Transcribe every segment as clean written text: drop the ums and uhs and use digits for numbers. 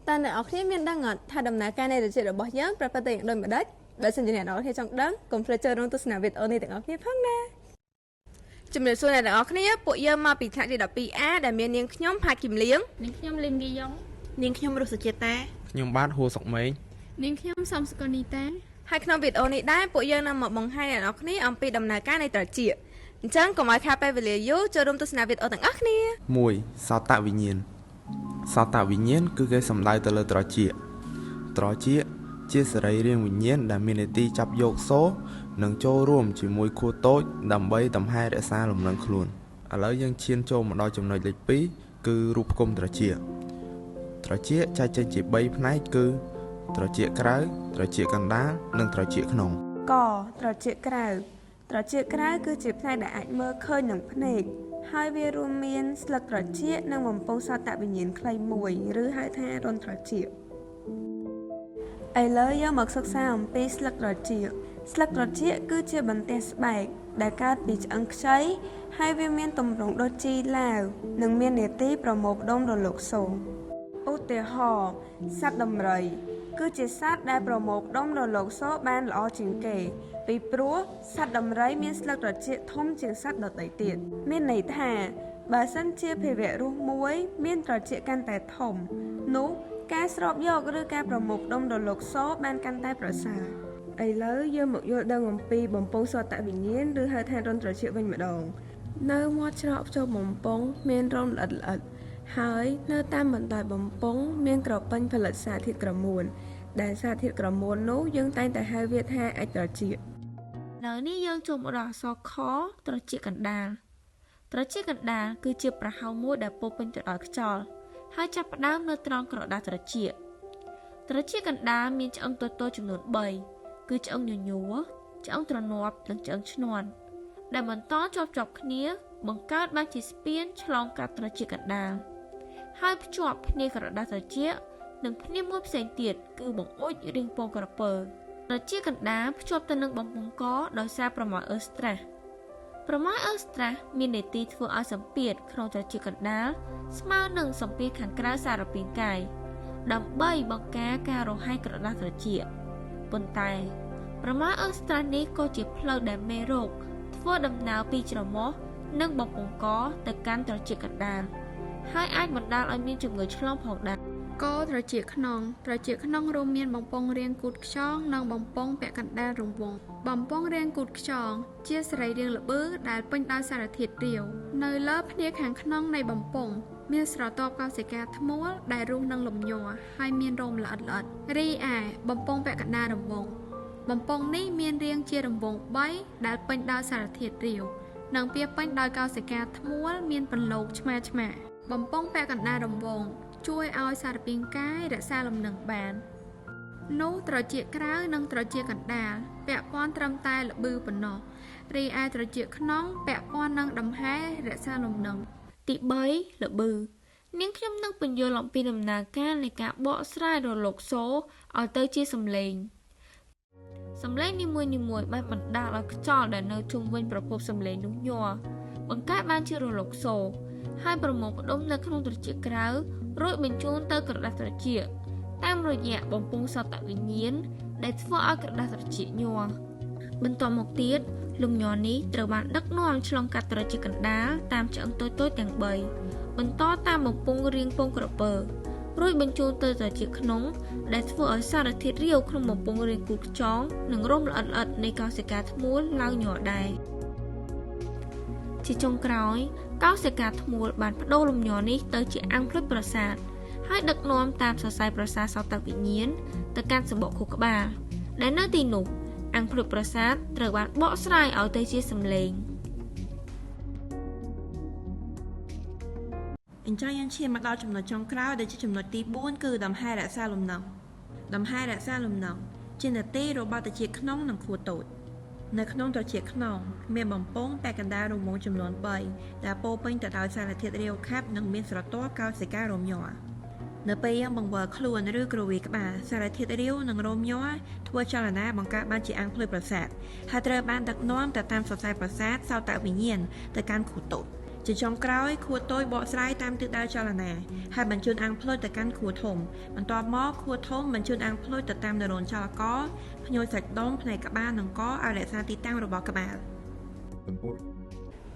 តើអ្នកនរគ្នាមានដឹងអត់ថាដំណើរការនៃត្រចៀករបស់យើងប្រព្រឹត្តទៅយ៉ាងដូចម្ដេចបើសិនជាអ្នកនរគ្នាចង់ដឹងកុំភ្លេចចូលរួមទស្សនាវីដេអូនេះទាំងអស់គ្នាផងណាជំរាបសួរអ្នកទាំងអស់គ្នាពួកយើងមកពីថ្នាក់ទី 12A ដែលមាននាងខ្ញុំផាគឹមលៀង នាងខ្ញុំលឹមគីយ៉ុង នាងខ្ញុំរុសជាតា ខ្ញុំបាទហួសុកមេង នាងខ្ញុំសំសកលនីតា ហើយក្នុងវីដេអូនេះដែរពួកយើងនឹងមកបង្ហាញអ្នកនរគ្នាអំពីដំណើរការនៃត្រចៀកអញ្ចឹងកុំឲ្យខាតពេលវេលាយូរចូលរួមទស្សនាវីដេអូទាំងអស់គ្នា 1សោតវិញ្ញាណសោតវិញ្ញាណគឺគេសំដៅទៅលើត្រចៀកត្រចៀកជាសរីរាង្គវិញ្ញាណដែលមាននាទីចាប់យកសូរនិងចូលរួមជាមួយខួរតូចដើម្បីតំហែរក្សាលំនឹងខ្លួនឥឡូវយើងឈានចូលមកដល់ចំណុចលេខ2គឺរូបផ្គុំត្រចៀកត្រចៀកចែកចេញជា3ផ្នែកគឺ ត្រចៀកក្រៅត្រចៀកកណ្ដាលនិងត្រចៀកក្នុង កត្រចៀកក្រៅត្រចៀកក្រៅគឺជាផ្នែកដែលអាចមើលឃើញនឹងភ្នែកហើយវារួមមានស្លឹកត្រចៀកនិងបំពង់សោតវិញ្ញាណខ្លីមួយឬហៅថារន្ធត្រចៀកឥឡូវយើងមកសិក្សាអំពីស្លឹកត្រចៀកស្លឹកត្រចៀកគឺជាបន្ទះស្បែកដែលកើតពីឆ្អឹងខ្ចីហើយវាមានទម្រង់ដូចជីឡាវនិងមាននាទីប្រមូលផ្ដុំរលកសូរឧទាហរណ៍សត្វដំរី គឺជាសត្វដែលប្រមូលផ្ដុំរលកសូរបានល្អជាងគេ ពីព្រោះសត្វដំរីមានស្លឹកត្រចៀកធំជាងសត្វដទៃទៀតមានន័យថាបើសិនជាភាវៈរស់មួយ មានត្រចៀកកាន់តែធំ នោះការស្រូបយកឬការប្រមូលផ្ដុំរលកសូរបានកាន់តែប្រសើរឥឡូវយើងមកយល់ដឹងអំពីបំពង់សតវិញ្ញាណឬហៅថារន្ធត្រចៀកវិញម្ដង នៅមាត់ច្រកភ្ជាប់បំពង់មានរោមល្អិតល្អិតៗហើយនៅតាមបណ្ដោយបំពង់មានក្រពេញផលិតសារធាតុក្រមួន ដែលសារធាតុក្រមួននោះយើងតែងតែហៅវាថាអាចត្រចៀក នៅនេះយើងចូលមកដល់អក្សរខត្រចៀកកណ្ដាលត្រចៀកកណ្ដាលគឺជាប្រហោងមួយដែលពោរពេញទៅដោយខ្យល់ហើយចាប់ផ្ដើមនៅត្រង់ក្រដាសត្រចៀកត្រចៀកកណ្ដាលមានឆ្អឹងតូចៗចំនួន3គឺឆ្អឹងញញួរឆ្អឹងទ្រនាប់និងឆ្អឹងឈ្នាន់ដែលបន្តជាប់ជាប់គ្នា បង្កើតបានជាស្ពានឆ្លងកាត់ត្រចៀកកណ្ដាលហើយភ្ជាប់ភ្នាក្រដាសត្រចៀកនិងភ្នាមួយផ្សេងទៀតគឺបង្អួចរាងពងក្រពើ ត្រចៀកកណ្ដាលភ្ជាប់ទៅនឹងបំពង់កដោយសារប្រម៉ោយអឺស្ត្រាសប្រម៉ោយអឺស្ត្រាសមានន័យធ្វើឲ្យសម្ពាធក្នុងត្រចៀកកណ្ដាលស្មើនឹងសម្ពាធខាងក្រៅសារពាង្គកាយដើម្បីបង្ការការរហែកក្រដាសត្រចៀកប៉ុន្តែប្រម៉ោយអឺស្ត្រាសនេះក៏ជាផ្លូវដែលមេរោគធ្វើដំណើរពីច្រមុះនិងបំពង់កទៅកាន់ត្រចៀកកណ្ដាលហើយអាចបណ្ដាលឲ្យមានជំងឺឆ្លងផងដែរ កត្រចៀកក្នុងត្រចៀកក្នុងរួមមានបំពង់រាងគូទខ្យងនិងបំពង់ពាក់កណ្ដាលរង្វង់បំពង់រាងគូទខ្យងជាសរីរាង្គល្បឺដែលពេញដោយសារធាតុរាវនៅលើភ្នាខាងក្នុងនៃបំពង់មានស្រទាប់កោសិកាធ្មួលដែលរុះនឹងលំញ័រហើយមានរោមល្អិតល្អិតរីឯបំពង់ពាក់កណ្ដាលរង្វង់បំពង់នេះមានរាងជារង្វង់3ដែលពេញដោយសារធាតុរាវនិងពាសពេញដោយកោសិកាធ្មួលមានពន្លកឆ្មាឆ្មាបំពង់ពាក់កណ្ដាលរង្វង់ជួយឲ្យសារពាង្គកាយរក្សាលំនឹងបាននោះត្រចៀកក្រៅនិងត្រចៀកកណ្ដាលពាក់ព័ន្ធត្រឹមតែល្បឺប៉ុណ្ណោះរីឯត្រចៀកក្នុងពាក់ព័ន្ធនឹងដង្ហែរក្សាលំនឹង ទី3ល្បឺនាងខ្ញុំនឹងពន្យល់អំពីដំណើរការនៃការបកស្រាយរលកសូរឲ្យទៅជាសំឡេងសំឡេងនីមួយៗបានបណ្ដាលឲ្យខ្យល់ដែលនៅជុំវិញប្រភពសំឡេងនោះញ័របង្កើតបានជារលកសូរហើយប្រមូលផ្ដុំនៅក្នុងត្រចៀកក្រៅរួចបញ្ជូនទៅក្រដាសត្រចៀកតាមរយៈបំពង់សតវិញ្ញាណដែលធ្វើឲ្យក្រដាសត្រចៀកញ័របន្ទាប់មកទៀតលំញ័រនេះត្រូវបានដឹកនាំឆ្លងកាត់ត្រចៀកកណ្ដាលតាមឆ្អឹងតូចៗទាំង3បន្តតាមបំពង់រាងពងក្រពើរួចបញ្ជូនទៅត្រចៀកក្នុងដែលធ្វើឲ្យសារធាតុរាវក្នុងបំពង់រាងគូទខ្យងនិងរោមល្អិតៗនៃកោសិកាធ្មួលឡើងញ័រដែរជាចុងក្រោយកោសិកាធ្មួលបានបដូរលំញ័រនេះទៅជាអាំងភ្លុចប្រសាទហើយដឹកនាំតាមសរសៃប្រសាទសោតវិញ្ញាណទៅកាន់សម្បកខួរក្បាលដែលនៅទីនោះអាំងភ្លុចប្រសាទត្រូវបានបកស្រាយឲ្យទៅជាសំឡេង អញ្ចឹងយើងឈានមកដល់ចំណុចចុងក្រោយដែលជាចំណុចទី4គឺដង្ហែរក្សាលំនឹងដង្ហែរក្សាលំនឹងជានាទីរបស់ត្រចៀកក្នុងនិងខួរតូចនៅក្នុងត្រចៀកក្នុងមានបំពង់ពាក់កណ្ដាលរង្វង់ចំនួន3ដែលពោរពេញទៅដោយសារធាតុរាវខាប់និងមានស្រទាប់កោសិការោមញ័រនៅពេលយើងបង្វិលខ្លួនឬគ្រវីក្បាលសារធាតុរាវនិងរោមញ័រធ្វើចលនាបង្កើតបានជាអាំងភ្លុយប្រសាទហើយត្រូវបានដឹកនាំទៅតាមសរសៃប្រសាទសោតវិញ្ញាណទៅកាន់ខួរតូច ជាចុងក្រោយខួរតូចបកស្រាយតាមទិសដៅចលនាហើយបញ្ជូនអាំងភ្លុចទៅកាន់ខួរធំបន្ទាប់មកខួរធំបញ្ជូនអាំងភ្លុចទៅតាមនរោនចលករភ្ញួចសាច់ដុំផ្នែកក្បាលនិងកឲ្យរក្សាទីតាំងរបស់ក្បាល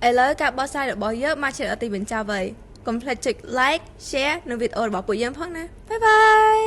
ឥឡូវការបកស្រាយរបស់យើងមកជាដល់ទីបញ្ចប់ហើយកុំភ្លេចចុច like share និងវីដេអូរបស់ពួកយើងផងណាបាយបាយ។